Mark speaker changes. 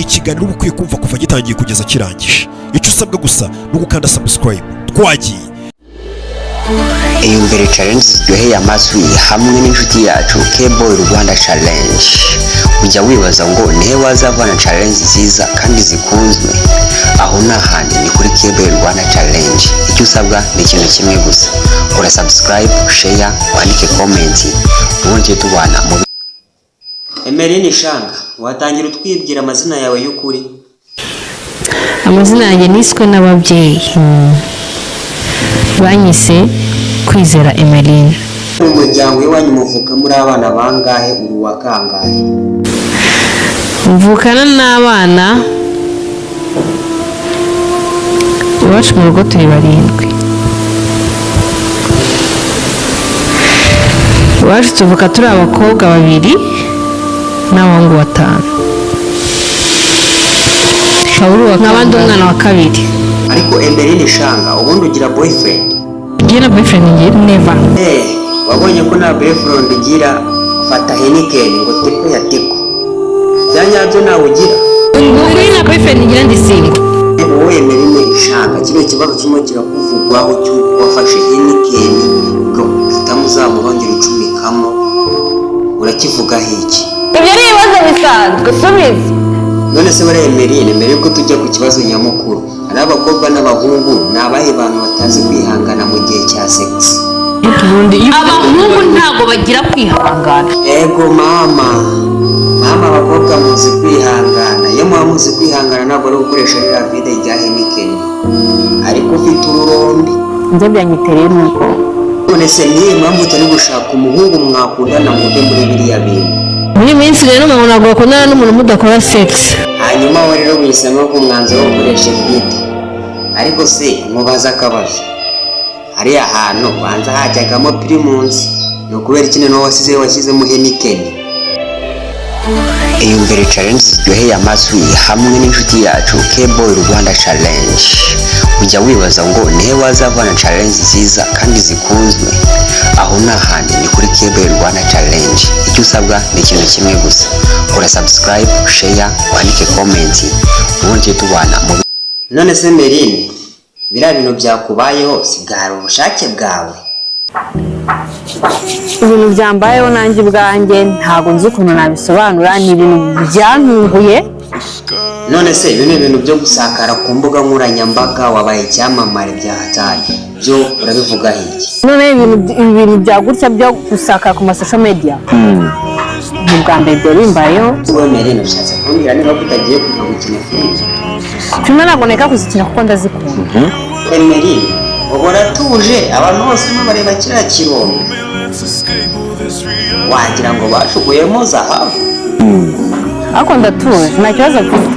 Speaker 1: Ni ikiganiro uba ukwiye kumva kuva gitangiye kugeza kirangije. Icyo usabwa gusa ni ugukanda subscribe. Twagiye.
Speaker 2: Iyumvire challenge ziryoheye amatwi hamwe n'inshuti yacu Kboy Rwanda Challenge. Ujya wibaza ngo nihe wazavana challenge nziza kandi zikunzwe? Aho ni ahandi, ni kuri Kboy Rwanda Challenge. Icyo usabwa ni ikintu kimwe gusa: kora subscribe, share, wandike comment, ubundi tujye tubana mu
Speaker 3: Emeline Shanga, watangira utwibwira amazina yawe y'ukuri?
Speaker 4: Amazina yanjye niswe n'ababyeyi, banyise Kwizera Emeline.
Speaker 3: Mu muryango iwanyu muvuka muri abana bangahe? Uri uwa kangahe?
Speaker 4: Mvukana n'abana, iwacu mu rugo turi barindwi. Iwacu tuvuka turi abakobwa babiri n'abahungu batanu, nkaba ndi umwana wa kabiri.
Speaker 3: Ariko Emeline Shanga, ubundi ugira boyfriend?
Speaker 4: Njye na boyfriend ngiye never.
Speaker 3: Wabonye ko nta boyfriend ugira, fata Heineken ngo teko ya teko. Bya nyabyo nawe ugira?
Speaker 4: Ukuri na boyfriend ngira, ndi single.
Speaker 3: Wowe Emeline Shanga, kino kibazo kirimo kirakuvugwaho cy'uko wafashe Heineken ugahitamo uzamurongera ucumikamo, urakivugaho iki?
Speaker 5: Ibyo ni ibibazo bisanzwe, subiza.
Speaker 3: None se bariya Emeline, mbere yuko tujya ku kibazo nyamukuru, ari abakobwa n'abahungu, ni abahe bantu batazi kwihangana mu gihe cya sex?
Speaker 4: Abahungu ntabwo bagira kwihangana.
Speaker 3: Ego mama, mama, abakobwa muzi kwihangana. Iyo muba muzi kwihangana ntabwo ari gukoresha ririya vide rya Heineken, ariko ufite ururombi.
Speaker 5: Njye byanyitereye nuko.
Speaker 3: None se niyo mpamvu utari gushaka umuhungu mwakundana muve muri biriya bintu?
Speaker 4: Muri iyi minsi rero umuntu ntabwo bakundana n'umuntu mudakora sex.
Speaker 3: Hanyuma wowe rero wihisemo ku mwanzuro wo gukoresha vide. Ariko se mubaze akabazo: hariya hantu banza hajyagamo Primus, ni ukubera iki noneho wasize washyizemo Heineken?
Speaker 2: Iyumvire challenge ziryoheye amatwi hamwe n'inshuti yacu Kboy Rwanda Challenge. Ujya wibaza ngo nihe wazavana challenge nziza kandi zikunzwe? Aho ni ahandi, ni kuri Kboy Rwanda Challenge. Icyo usabwa ni ikintu kimwe gusa: kora subscribe, share, wandike comment, ubundi tujye tubana mu
Speaker 3: None se Merine, biriya bintu byakubayeho si bwari ubushake bwawe?
Speaker 5: Ibintu byambayeho nanjye ubwanjye ntabwo nzi ukuntu nabisobanura, ni ibintu byantunguye.
Speaker 3: None se ibi ni ibintu byo gusakara ku mbuga nkoranyambaga, wabaye icyamamare bya hatari, byo urabivugaho iki?
Speaker 5: Noneho ibintu bya gutya byo gusakara ku ma social media ni ubwa mbere byari bimbayeho.
Speaker 3: Wowe Merine, ushatse kumbwira niba ko utagiye kujya gukina filime?
Speaker 5: Filime ntabwo neka kuzikina kuko ndazikunda.
Speaker 3: Emeline, ubu uratuje, abantu bose barimo bareba kiriya kirombe wagira ngo bacukuyemo zahabu.
Speaker 5: Ariko ndatuje, nta kibazo mfite.